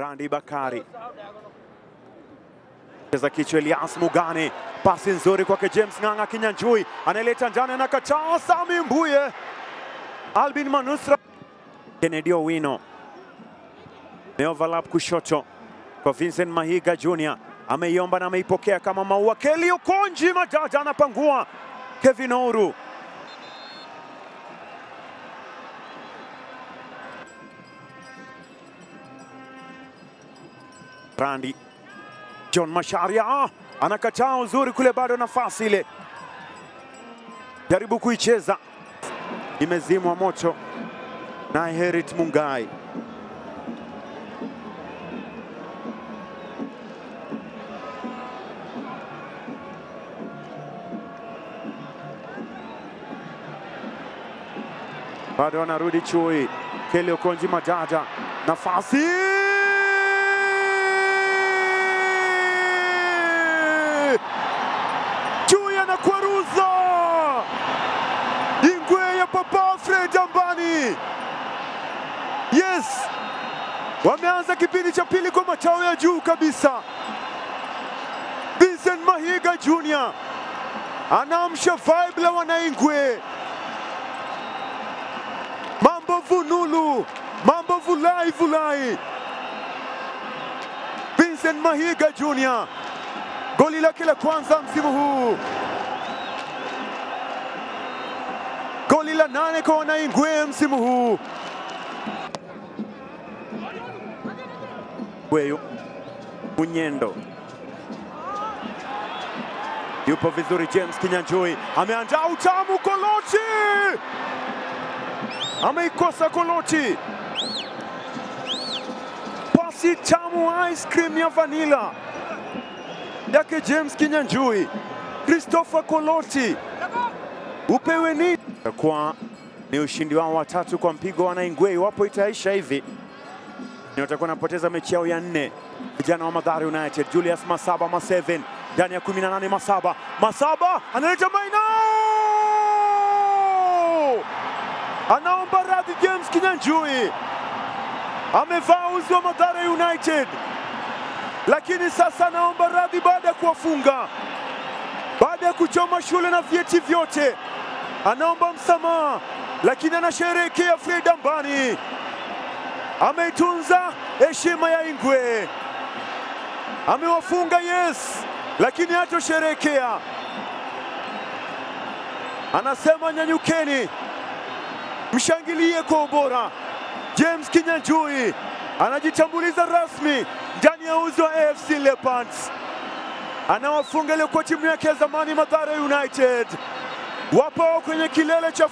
Randi Bakari cheza kichwa Elias Mugani, pasi nzuri kwake James Ng'ang'a Kinyanjui, analeta ndani, anakataa Sami Mbuye. Albin Manusra, Kennedy Owino overlap kushoto kwa Vincent Mahiga Jr, ameiomba na ameipokea kama maua. Kelly Okonji Madada anapangua Kevin Ouru. Randi John Macharia anakataa uzuri kule, bado nafasi ile, jaribu kuicheza, imezimwa moto na Herit Mungai. Bado anarudi Chui. Kelly Okonji Madada, nafasi Chui anakwaruza Ingwe ya Papa Fred Ambani. Yes, wameanza kipindi cha pili kwa machao ya juu kabisa. Vincent Mahiga Jr anaamsha vibe la wanaingwe. Mambo vunulu, mambo vulai vulai. Vincent Mahiga Jr, goli lake la kwanza msimu huu, goli la 8 kwa wanaingwe msimu huu. Weyo Munyendo yupo vizuri. James Kinyanjui ameandaa utamu. Koloti ameikosa. Koloti, pasi tamu, ice cream ya vanilla yake James Kinyanjui. Christopher Koloti, upewe nini? Kwa ni ushindi wao wa 3 kwa mpigo wanaingwe. Iwapo itaisha hivi, ni watakuwa wanapoteza mechi yao ya 4 vijana wa Mathare United. Julius Masaba Ma7 ndani ya 18. Masaba, Masaba analeta Maina, anaomba radhi James Kinyanjui, amevaa uzi wa Mathare United, lakini sasa anaomba radhi baada ya kuwafunga, baada ya kuchoma shule na vyeti vyote, anaomba msamaha, lakini anasherehekea. Fred Ambani ameitunza heshima ya Ingwe, amewafunga yes, lakini hatosherehekea. Anasema nyanyukeni, mshangilie kwa ubora. James Kinyanjui anajitambuliza rasmi ndani ya uzi wa AFC Leopards, anawafunga ile kwa timu yake ya zamani Mathare United. Wapo kwenye kilele cha